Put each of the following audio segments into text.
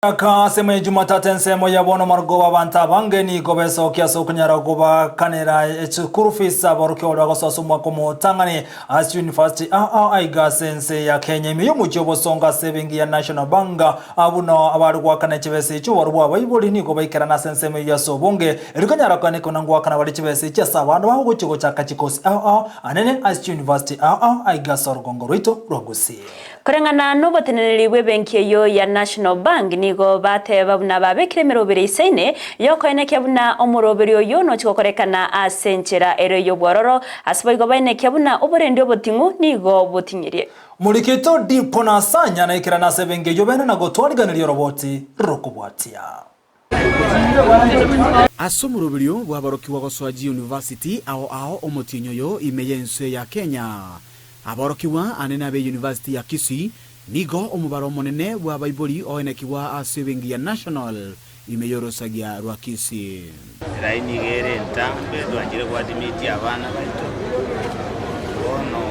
Aka ase ime Jumatatu ensemo ya bono marogoba abanto abange nigo besokia ase okonyara kobakanera eschool fees aborokigwa baria bagosoa ase omwaka omotang'ani ase university ao aiga ase ense ya Kenya ime yomochie obosongo ase ebenki ya National Bank buna abare goakana chibesa echio oboru bwa abaibori nigo baikerana ase ensemo eyio ase obonge erio konyara koeneka buna ngoakana bare chibesa echi ase abana babo gochia gochaka chikosi ao ao anene ase chiuniversity ao ao aiga ase orogongo rwaito rwa Gusii. Koreng'ana noboteneneri bw'ebenki eyio ya National Bank nigo bateba buna babekire emeroberi eisaine y'okoenekia buna omoroberi oyio nochi gokorekana ase enchera ere y'obwororo, ase boigo baenekia buna oborendi oboting'u nigo boting'irie. Morikito Dipo na Sanya naikerane ase ebenki eyio bene na gotwariganeria oroboti rokobwatia. Ase omoroberio bw'aborokigwa gosoa chiyunivasiti ao ao omotienyi oyo ime y'ense ya Kenya, aborokigwa anene ab'eyunivasiti ya Kisii nigo omobaro omonene bw'abaibori oenekigwa ase ebenki ya National ime y'orosagia rwa Kisii. Elaini iga ere entambe twanchire goadmit abana baito, bono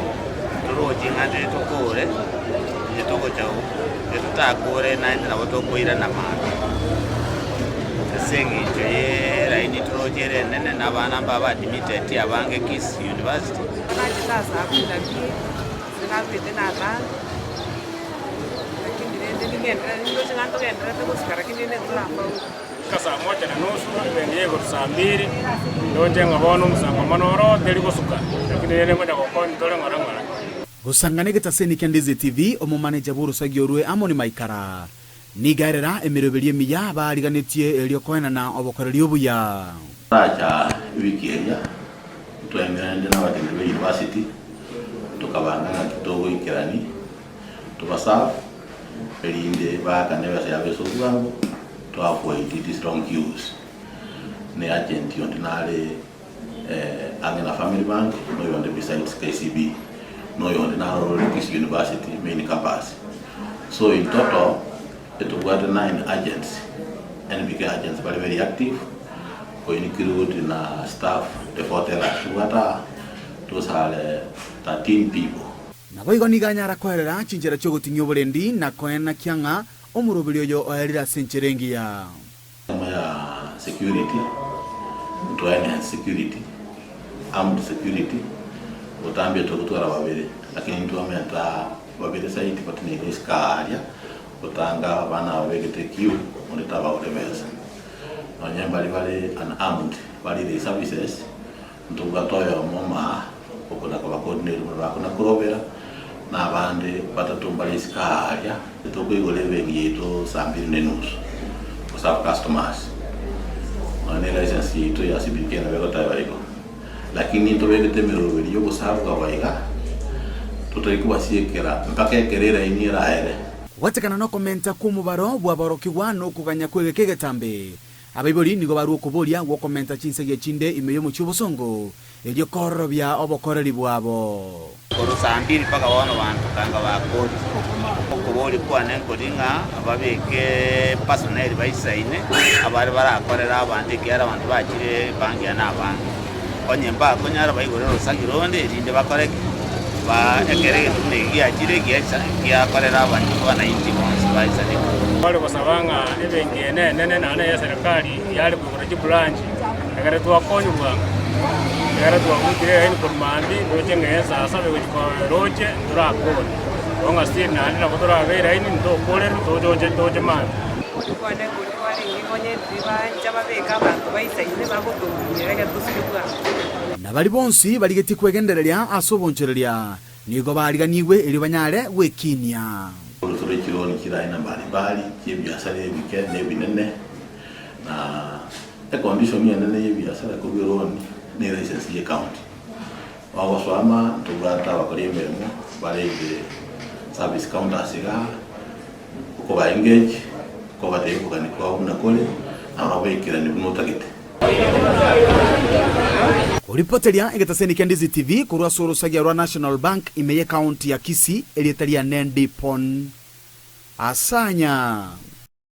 toroche ng'a ntore tokore, onye togocha onye totakore naende nabo tokoirana maambia. Ase eng'encho ya elaini toroche ere enene na abana mbabe admitted abange Kisii University. Nachete ase abwo naki, gose narwete natange, lakini rende ning'enderere nindoche ng'a ntogendererete gosika lakini rende ntorafaulu. Goika saa moja na nusu, ebenki ya igoro saa mbiri, ndonche ng'a bono omosango mono oro teri gosuka, lakini rende ngonya gokonya tore ng'ora ng'ora. Gosang'ana egetaseni kia Ndizi TV, omomaneja bw'orosagi orwe Amoni Maikara nigo aerera emeroberio emiya baariganetie erio koenana obokoreri obuya. Taracha ewiki eria, ntwaemereranie nabateneneri be university, tokabanga ng'aki togoikerani, tobaserve, erinde baakane ebesa yabo ase obwango, to avoid these long queues. Ne agent onde nare ang'e na Family Bank, na oyonde besides KCB, na oyonde naro orore Kisii University main campus. So in total, etobwate nine agents, NBK agents bare very active, ko include na staff the four tellers tobwate aa, those are 13 people. Naboigo nigo anyara koerera chinchera chi'ogoting'ia oborendi na koenakia ng'a omoroberi oyo oerire ase enchera engiya. Ensemo ya security, ntwae enhanced security, armed security, botambe togotwara babere, lakini ntwamenta babere zaidi batenene isiko aaria, gotanga abana aba babegete queue onde tabagora ebesa. Nonye mbari bare unarmed barire services, Ntobwate oyomo omaa okona kobacoordinate buna bakona korobera, na abande batato mbare isiko aaria. Tokoigora ebenki yaito saa mbiri na enusu goserve customers, nonya ne license yaito ya CBK nabo egoteba igo. Lakini ntobegete emeroberi yogosabwa baiga, totari kobasiekera mpaka ekero eraini eraere. Kobwatekana nokomenta kw'omobaro bw'aborokigwa na okoganya kw'egeka egetambe, Abaibori nigo barua okoboria gw'okomenta chinsagia chinde ime y'omochie obosongo, erio koororobia obokoreri bwabo. Korwa saa mbiri mpaka bono banto kanga bakori. Okoboria kwane nkori ng'a babeke personnel baisaine abare barakorere abanto ekiagera abanto bachire ebangi aa nabange. Onye mbakonyara baigore orosagi ronde erinde bakore ki? Ba ekero egento buna eki giachire giacha giakorera abanainchi bonsi baisaneka. Tware gosaba ng'a ebenki eye nenene naende eye eserekari yare koigora chibranch ekero twakonywa bwango, ekero twabutire elaini korwa mambia ntoche ng'a esaa saba egochia koroche ntorakore, bono ng'a still naende nabo torabe elaini ntokorerwe toche toche mambia. Kwane koria kwarenge konya ebibe bancha babeke abanto baisaine bagotorunyera ekero tosike bwango. Na baria bonsi barigetie kwegendereria ase obonchoreria nigo baariganigwe erio banyare gwekinia. Tore chironi chire aina mbali mbali chi'ebiasara ebike na ebinene, na econdition enene y'ebiasara korwa eroni ne license y'ecounty. Ogosoa ama ntobwate abakori emeremo bare in the service counters igaa, okoba engage, kobatebia okogania kwabo buna kore, nabo baikeranie buna otagete. Koripoteria egetaseni kia Ndizi TV korwa ase orosagia rwa National Bank ime ye county ya Kisii erieta riane Ndipon Asanya.